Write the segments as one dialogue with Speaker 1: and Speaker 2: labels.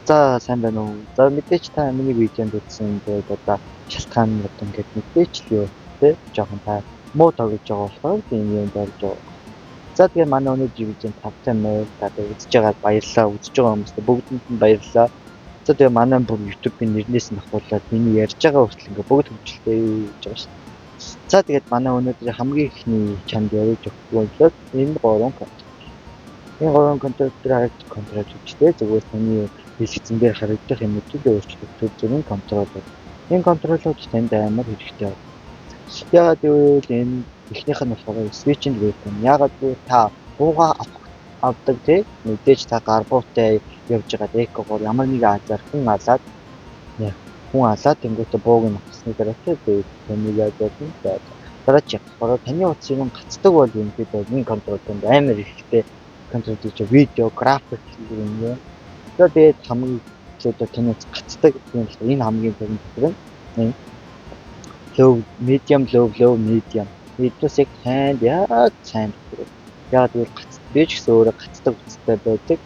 Speaker 1: За, сайн байна уу? За, мэдээч та миний видеонд үзсэн, тэгээд одоо шалтгаан нь одоо ингээд мэдээч л юу те жоохон та муу тоглож байгаа болохоор би энэ юм болж байгаа. За, тэгээ манай өнөөдрийн видеонд тавтай мэй та үзэж байгаад баярлалаа. Үзэж байгаа хүмүүстээ бүгдэнд нь баярлалаа. За, тэгээ манай бүр YouTube-ийн нэрнээс нь ахуулаад миний ярьж байгаа хүртэл ингээд бүгд хөгжилтэй гэж байгаа шүү дээ. За, тэгээд манай өнөөдрийн хамгийн ихний чамд яриад өгөх бол энэ гурван контрол. Энэ гурван контрол дээр харагдах контрол хүчтэй зүгээр таны хэлгэцэн дээр харагдах юм зүйл өөрчлөх төр зүрийн control. Энэ control ууд танд амар хэрэгтэй байна. Яагаад гэвэл энэ эхнийх нь болохоор switching weapon. Яагаад гэвэл та буугаа авдаг тий, мэдээж та гар буутай явж байгаа eco гоор ямар нэгэн азар хүн алаад тэнгуүтэ бууг нь авсны дараа тий таны яаж болно. Дараа чи болохоор таны утас юм гацдаг бол ерөнхийдөө энэ control танд амар ихтэй control хийж видео, график юм юм. За, тэгээд хамгийн одоо таны утас гацдаг юм болохоор энэ хамгийн түрүүнд дотор нь low, medium, low, low, medium. Эднээс яг танд яг сайн дотор. Яг гэвэл гац би ч гэсэн өөрөө гацдаг утастай байдаг.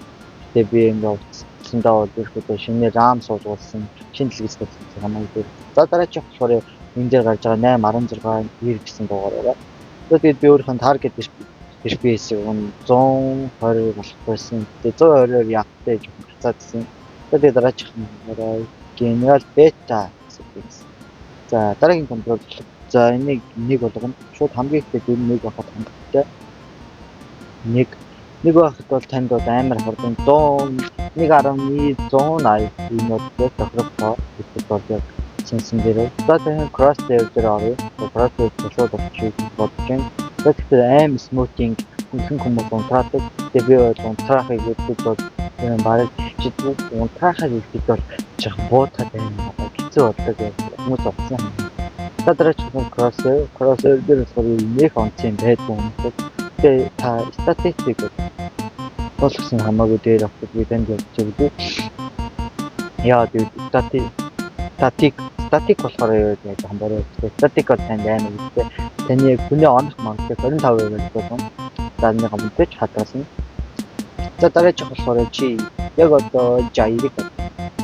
Speaker 1: Тэгээ би ингээ утасандаа бол ерөөхдөө шинэ RAM суулгуулсан, шинэ дэлгэц тавьсан хамаагүй. За, дараачих болохоор энэ дээр гарч байгаа 8 16 90 гэсэн дугаар байгаа. Тэгээд би өөрийнхөө target FPS-ийг 120 болох байсан. Тэгээ 120-оор явтай жоохон гацаадсэн. Тэгээд дараачих нь General Beta settings. За, дараагийн control. За, энийг нэг болгоно. Шууд хамгийн ихдээ ер нь нэг байхад хангалттай. Нэг нэг байхад бол танд бол амар хурдан 100 1.180 энэ бол тохирох гэдэг бол яг сэнсэн дээр. За, тэгэхээр crosshair дээр оръё. Crosshair дээр шууд очих гэж бодож байна. За, тэгэхээр аим smoothing ихэнх хүмүүс унтраадаг. Тэгээ би бол унтраахыг гэдэг бол бараг хичээдэг. Унтраахыг хэлэхэд бол жоохон буудахад амар хэцүү болдог хүмүүс утсан. За, дараачих нь crosshair. Crosshair дээр болохоор нэх онц юм байдгүй юм. Тэгээ та static болгосон хамаагүй дээр авах би танд явж байгаа. Яа, гэвэл static болохоор юу яг жоохон бороо. Static бол танд амар хэрэгтэй. Таны яг хүний онох магадлал 25% болгоно. За, энийг мэдээж хадгална. За, дараачих болохоор чи яг одоо gyro-г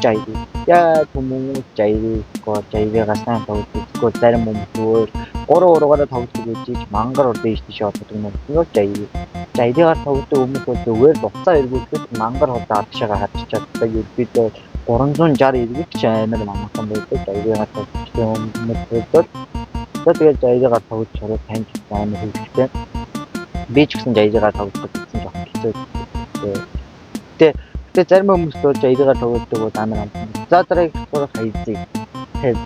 Speaker 1: gyro. Яг хүмүүс gyro-г gyro-гаа сайн тоглодог. Эсвэл зарим хүмүүс зүгээр 3 уруугаараа тоглодог гэж мангар ур дээш тийшээ боддог юм. Энэ бол gyro. Gyro-гаар тоглодог хүмүүс бол зүгээр буцаа эргүүлэхэд мангар хурдан ардшаагаа харж чаддаг. Ерөнхийдөө 360 эргэх ч амар амархан байдаг. Gyro-гаар тоглох хүмүүс бол за, тэгээд gyro-гаар тоглож чараа танд амар хэрэгтэй. Би ч гэсэн gyro-гаар тоглох гэсэн жоохон хэцүү. Тэгээ зарим хүмүүс бол gyro-гаар тоглодог бол амар амархан. За, дараагийн болохоор Hi-Z. Hi-Z.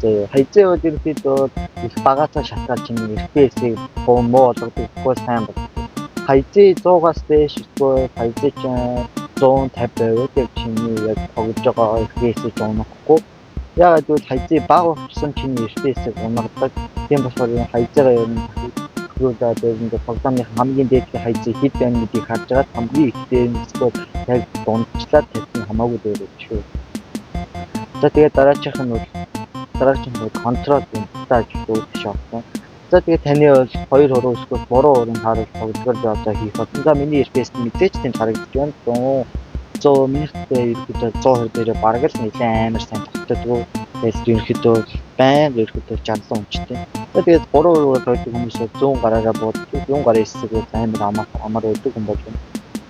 Speaker 1: За, Hi-Z бол ерөнхийдөө их багаасаа шалтгаалж чинь FPS-ийг муу болгодог, эсвэл сайн болгодог. Hi-Z 100-аас дээш эсвэл Hi-Z чинь 150 байвал яг чиний яг тоглож байгаа FPS-ийг унахгүй. Яагаад гэвэл Hi-Z бага болсон чиний FPS-ийг унагадаг. Тийм болохоор энэ Hi-Z-гаа ер нь тохируулаад ингээд тоглоомын хамгийн дээд Hi-Z хэд байна гэдгийг харж агаад хамгийн их дээр нь эсвэл яг дундчлаад тавьсан хамаагүй дээр байж шүү. За, тэгээд дараачих нь control юм тааж үүдэж авсан. За, тэгээд таны бол хоёр хуруу эсвэл гурван хуруунд тааруулж тоглохоор би одоо хийх болсон. За, миний FPS мэдээж тэнд харагдаж байна. 100 100 минуттай ерөнхийдөө 120 дээрээ бараг л нэлээд амар сайн тогтдоггүй. Тэгээд ерөнхийдөө байнга ерөнхийдөө 60 өмчтэй. Тэгээд 3 уруугаар тоглодог хүмүүс бол зүүн гараараа бууддаг. Зүүн гарын хэсэг бол амар амар амар байдаг юм болж байна.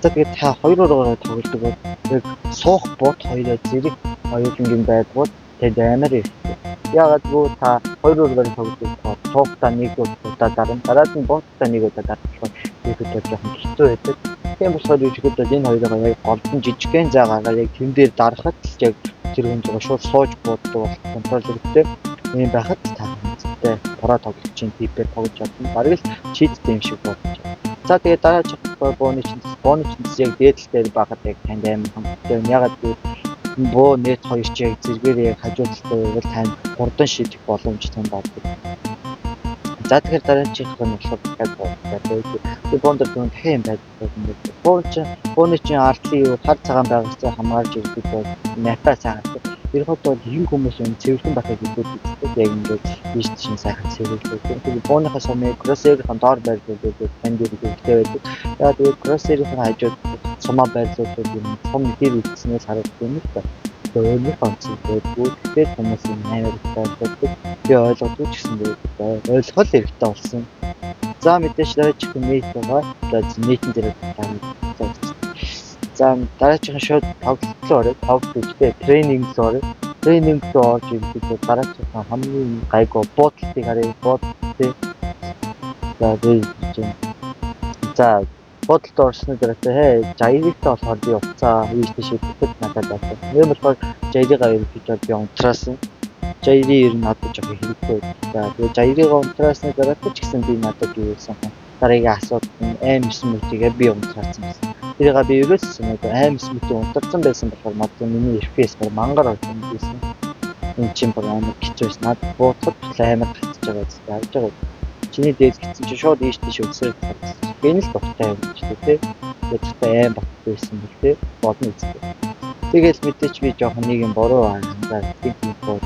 Speaker 1: За, тэгээд та хоёр уруугаар тоглодог бол яг суух бод хоёроо зэрэг хоёулангийн байдгууд тэд амар хэрэгтэй. Яагаад гэвэл та хоёр уруугаар тоглодог болохоор суухдаа нэг удаа дарна. Дараад нь буудаа нэг удаа дарах болохоор ерөнхийдөө жоохон хэцүү байдаг. Тийм болохоор ерөнхийдөө энэ хоёроо яг голдон жижигхэн зай гаргаад яг тэн дээр дарахад л яг тэр хүн зүгээр шууд сууж бууддаг болох control хэрэгтэй. Ийм байхад та хэмжээтэй бураа тоглогчийн типээр тоглож чадна. Бараг л cheat тэй юм шиг болж байна. За, тэгээд дараачих бууны чинь бууны чинь яг дээд тал дээр байхад яг танд амар хангалттай байна. Яагаад гэвэл буу нэт хоёр чи яг зэрэгээр яг хажуу талтай байвал танд хурдан шийдэх боломж танд болдог. За, тэгэхээр дараачих нь болохоор дахиад буутай байдаг. Би буун дээр түрүүн дахин юм байдаг юм байна. Буун чинь бууны чинь ардлын юу хар цагаан байгаас хамаарч ирдэг бол напа сайхан. Ерөнхийдөө бол ихэнх хүмүүс энэ цэвэрхэн байхыг илүү үздэг. Яг ингээд ийш тийш сайхан цэвэрлдэг. Тэгэхээр бууныхаа сумыг crosshair-ийн доор байрлуулдаг танд хэрэгтэй байдаг. За, тэгээд crosshair-ийн хажууд Цумаа байрлуулдаг юм. Цум хэр ихснээс харагддаг юм л да. Тэгээ өөрийнх онцлог байдгүй. Тэгэхээр хүмүүс юм амар их ойлгодог. Би ойлгодгүй ч гэсэн байдаг. Ойлгох л хэрэгтэй болсон. За, мэдээж дараачих нь Nate байгаа. За, Nate-ийн зэрэг та. За, дараачих нь шууд тоглолт руу орё. Тоглолт гэжтэй training руу орё. Training руу орж ирэхэд дараачих нь хамгийн гайгүй буудлыг харъя. Буудлыг. За, би чинь. За, буудалд орсны дараатай хээ Jairi-тай болохоор би уцаа ийш тийш идэхэд надад байсан. Нэг болохоор Jairi-га ерөнхийдөө би унтраасан. Jairi ер нь надад жоохон хэрэгтэй байдаг. За, тэгээ Jairi-га унтраасны дараатай ч гэсэн би надад юу байсан юм. Дараагийн асуудал нь M9 мөтийгээ би унтраасан байсан. Тэрийг би ерөөсөө санаагүй M9 мөтийг унтарсан байсан болохоор надад миний FPS баг мангар орж байсан. Энэ чинь баг амар хэцүү байсан. Надад буудахад амар гацж байгаа зү харж байгаа. Чиний дээд гисэн чинь шууд ийш тийш өсрээд гарсан. Энэ л дуртай юм ч тий. Ядтай аим бат байсан бэл тий. Болно үстэй. Тэгэл мэдээч би жоохон нэг юм буруу хандаад тийм тийм бууд.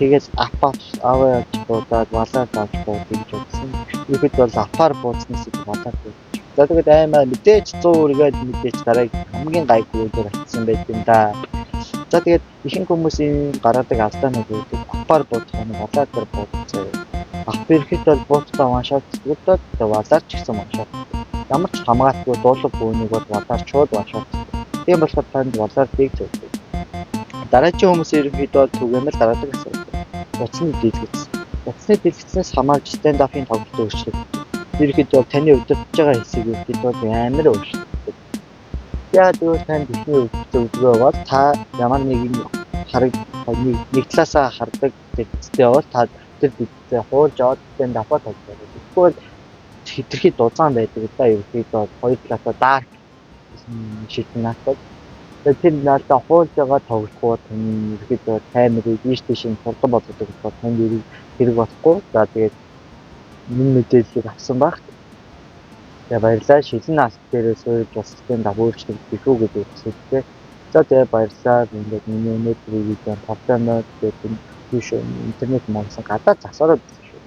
Speaker 1: Тэгэл AWP аваа авч буудаад, Валаар авч бууд гэж бодсон. Ерхэд бол AWP-аар буудснаас илүү Валаар буудаж. За, тэгээд аймаа мэдээж 100 үргээд мэдээж дараагийн хамгийн гайгүй дээр очсон байт юм да. За, тэгээд ихэнх хүмүүсийн гаргадаг алдаанууд байдаг. AWP-аар буудах нь Валаар дээр буудах заяа. AWP ирэхэд бол буудтаа one shot зүгдээд, Валаар ч гэсэн one shot. Ямар ч хамгаалтгүй дуулах бүүнийг бол Валаар шууд one shot. Тийм болохоор танд Валаар дэг зөвлөдөг. Дараагийн хүмүүс ерөнхийдөө бол түгээмэл дараадаг асуудал. Утасны дэлгэц. Утасны дэлгэцнээс хамаарч Standoff-ын тоглолт өөрчлөгддөг. Ерөнхийдөө бол таны удирдах байгаа хэсэг ерөнхийдөө бол амар өөрчлөгддөг. Яа тэгвэл танд эхний зөвлөгөө бол та ямар нэгэн хараг нэг талаасаа хардаг дэлгэцтэй бол та тэр дэлгэцээ хуулж аваад Standoff-аа тоглодог. Тэгэхгүй бол хэтэрхий дузаан байдаг да, ерөнхийдөө хоёр талаасаа dark шилэн наатад. Тэгээд тэр наалтаа хуулж байгаа тоглохгүй таны ерөнхийдөө таймерыг ийш тийш хурдан болгодог болохоор танд хэрэг болохгүй. За, тэгээд энэ мэдээллийг авсан баг. Тэгээ баярлалаа. Шилэн наалт дээрээ суурьж бас Standoff өөрчлөгдөх үү гэдэг төсөлтэй. За, тэгээ баярлалаа. Ингээд миний өнөөдрийн видео проблем тэгээд энэ юу шүү, интернет монсон гадаа засаараа байсан шүү.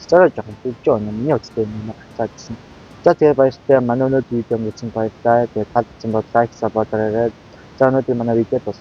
Speaker 1: Засаараа жоохон хөвж байгаа. Миний утастай юм гацаад гэсэн. За, тэгээ баяртай. Манай өнөөдөр видео үзсэн баярлалаа. Тэгээ таалагдсан бол like, sub дараарай. За, өнөөдөр манай видео бас